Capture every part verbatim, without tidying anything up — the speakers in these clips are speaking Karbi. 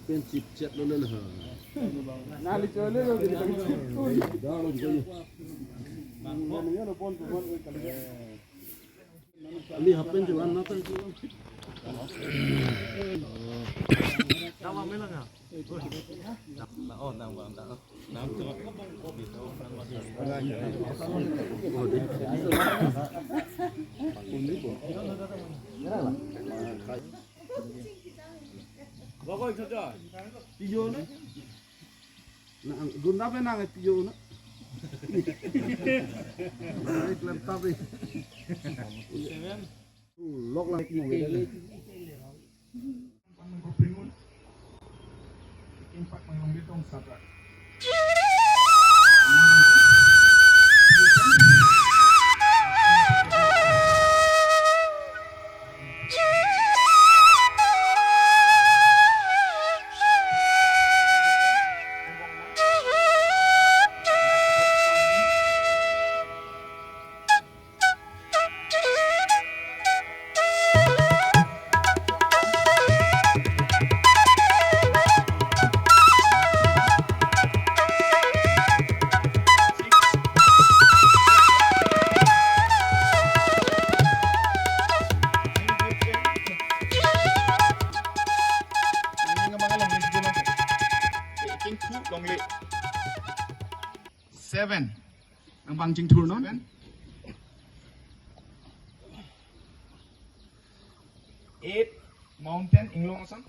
Pen chip chat lo le ha. Na li chole lo di. Da lo di. Ni happen juan na pen juan. Nang gunda pen nang piyo na. Nang laptop eh. Lok lang mo. Seven. Nang bang chingthur non. Eight, mountain inglong ason.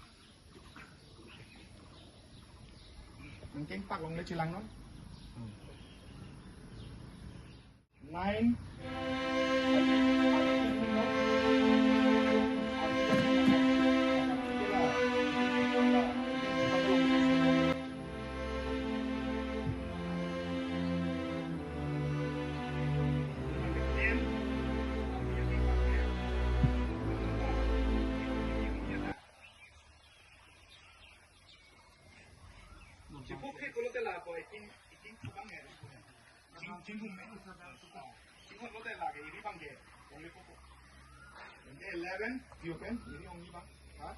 Nang kengpak longle chelang non. Nine. Eleven, you can, ini ong ni bang. Ha?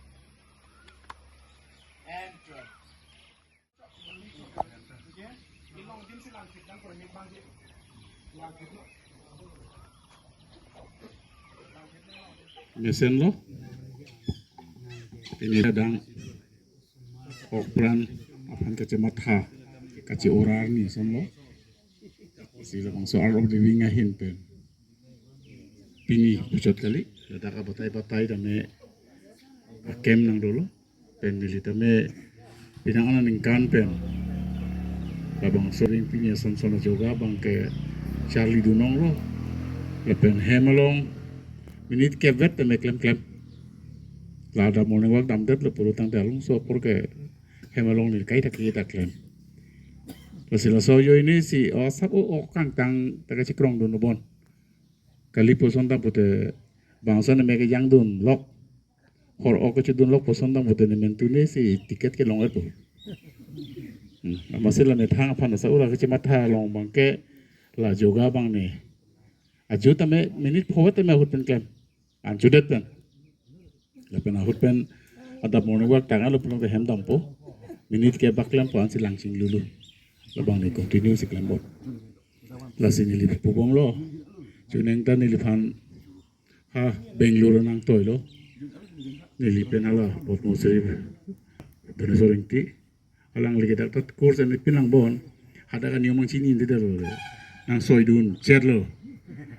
And twelve. Mesen lo. Pini adang okpran aphan kachematha, kache-or arni ason lo. Si labangso Art of Living ahin pen pini puchot kali, ladak abatai batai tame akem nang dolo. Pen neli tame pinang aningkan pen labangso ring pini ason son ajoga abang ke charli dunong lo. Lapen hem along minute kep vet tame klem klem. Lada morning walk damdet lo puro tangte alongso apor ke hem along neli kaita kaita klem. Lasi laso ajoine si o sap o o kangtang ta kachekrong dun bon. Kali puson tang pute bangso ne me kejang dun lok. Hor ok kechedun lok puson tang pute ne mentune si ticket kelong-etpo. Hmm. Amatsi la methang aphan asa ura kachematha along abang ke la ajoga abang ne. Aju tame minute pho tame ahut pen klem. An chudet pen. Lapen ahut pen adap morning walk tanglo pulote hem dampo. Minute kep bak klempo ansi lang chinglulu. Labang ne continue si klem bon. Lasi neli pubom lo. Chuneng ta neliphan ha Bangalore nangtoi lo. Neli pen hala Padma Shri Dhaneswar Ingti. Alangli ke dak ta course ani pinlang bon. Hadak ani omang chini indi dalo. Nang soi dun chet lo.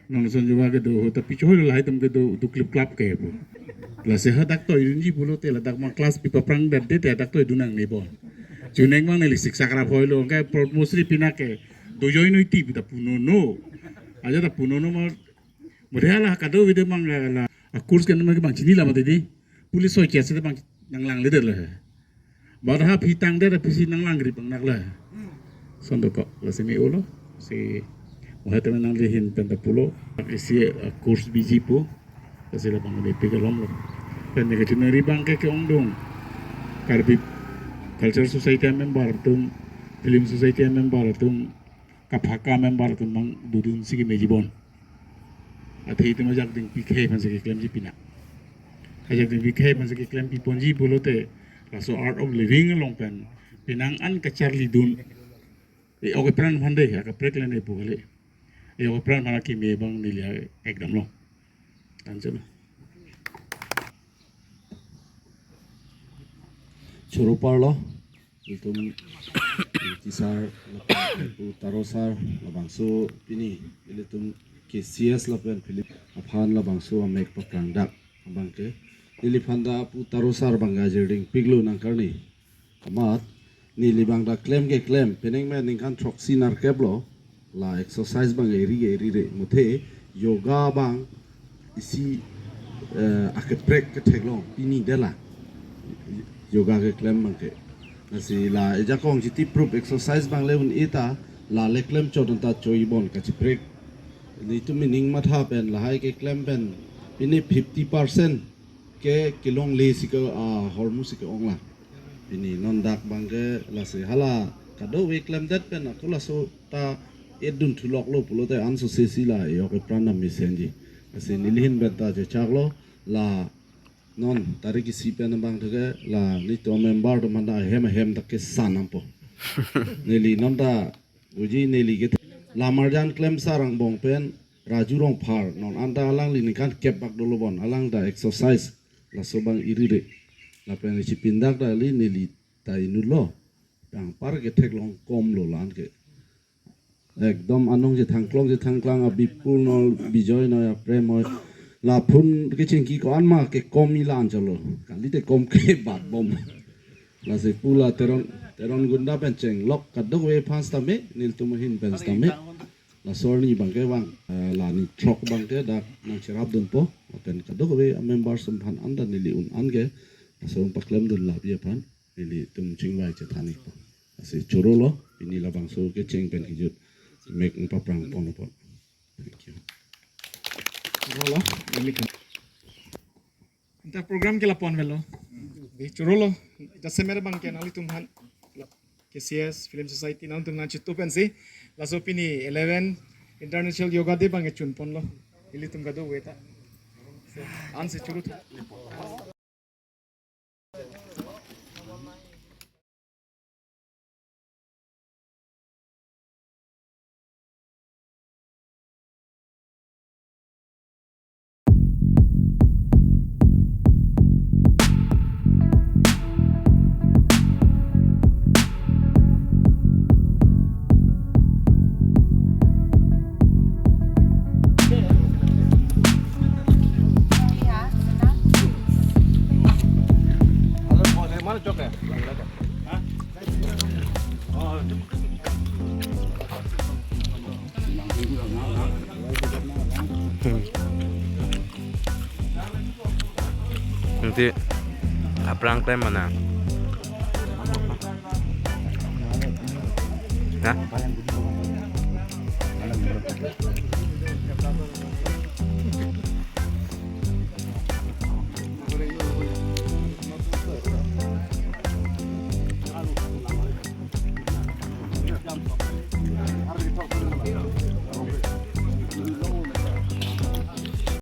Nang son juwa kedo ho ta pichoi lo lahai tum kedo duklip klap ke pu. Lasi hadak toidunji pulote ladak ma class pi paprang det det hadak toidun nangne bon. Chuneng abang neli siksak rap hoi lo ke Padma Shri pina ke. Dojoi noi ti pu ta punono. Aja ta punono ma. Mode hala kado vide mang la, la, a course ke nama ke bang chini lama tadi. Police soi kiasi bang nanglang leader lah. Bar ha phi tangdet aphi si nanglang grip bang nak lah. Son dokok, lasi me-olo. Si muhat teman nangli ahin pen ta pulo. Isi, uh, course biji pu. Lasi labang ne pik alom lo. Pen ne kachinari abang ke ke-ongdung. Karbi Culture Society a member atum, Film Society a member atum, Kaphaka member atum nangdodun si kemeji bon. Athe itum ajak ding pikhe aphan si keklemji pina. Ajak di bikhai masa keklem piponji pulote, laso Art of Living along pen penang an kacharlidun. E-ok epran aphan de, akaprek le ne pu kali. E-ok epran aphan akeme abang neli ekdam lo. Anchot lo. Choro parlo. Ilitum T sir lapen Pu Taro sir labangso pini ilitum K C S lapen Philip aphan labangso amek paprang dak abangke. Neliphan ta Pu Taro sir abang ajirding piklo nangkarni. Amat neli abang ta klem keklem penang me ningkan throksi nerkep lo. La exercise abang eri ke eri re, muthe yoga abang isi, eh, akaprek ketheklong pini dela yoga keklem abangke. Lasi la ejakong chiti proof exercise abang le un-e ta la le klem chot anta choi bon kachiprek. Nelitum ning matha pen lahai keklem pen pini fifty percent ke kelongle si ke, ah, ahormu si ke-ong la. Pini non dak abangke lasi hala kadokave klemdet pen ako laso ta edun thulok lo pulote anso sesi la e-ok epran ta mesenji. Lasi neli ahin pen ta chechak lo la non tarik isi pen abang theke la nelitum member atum aphan ta ahem ahem ta kesan ampo. Neli non ta uji neli ke la marjan klem sar angbong pen Raju Rongphar non anta alangli ningkan kep bak dolo bon alang ta exercise laso abang eri re. Lapen isi pindak ta li neli ta inut lo. Pangpar ketheklong kom lo la-an ke. Ekdom anong chethangklong chethangklang a Bipul noi, Bijoy noi, a Prem noi. Laphun kechingki ko-an ma kekom i la-an cholo. Kalite kom ke bat bom. Lasi pu la Teron, Teron Gunda pen chenglok kadokave aphan sitame, nelitum ahin pen sitame. Laso arni abangke vang, eh, la ni throk abangke dak nangcherapdunpo, lapen kadokave a members atum aphan anta neli un-an ke, laso paklemdun labi aphan, nelitum chingvai chethan-ikpo. Lasi choro lo, pini labangso kecheng pen kejut, mek nangpaprang ponpo. Thank you. Choro lo, neli kan. Anta program ke la pon avelo. Di choro lo. Jasemet abangke nanglitum aphan K C S Film Society nangtum nangchitu pensi laso pini eleven International Yoga Day abangke chun ponlo. Ilitum kadokave ta. So, ansi choro thu. Nanti aphrang klem mana? Hah?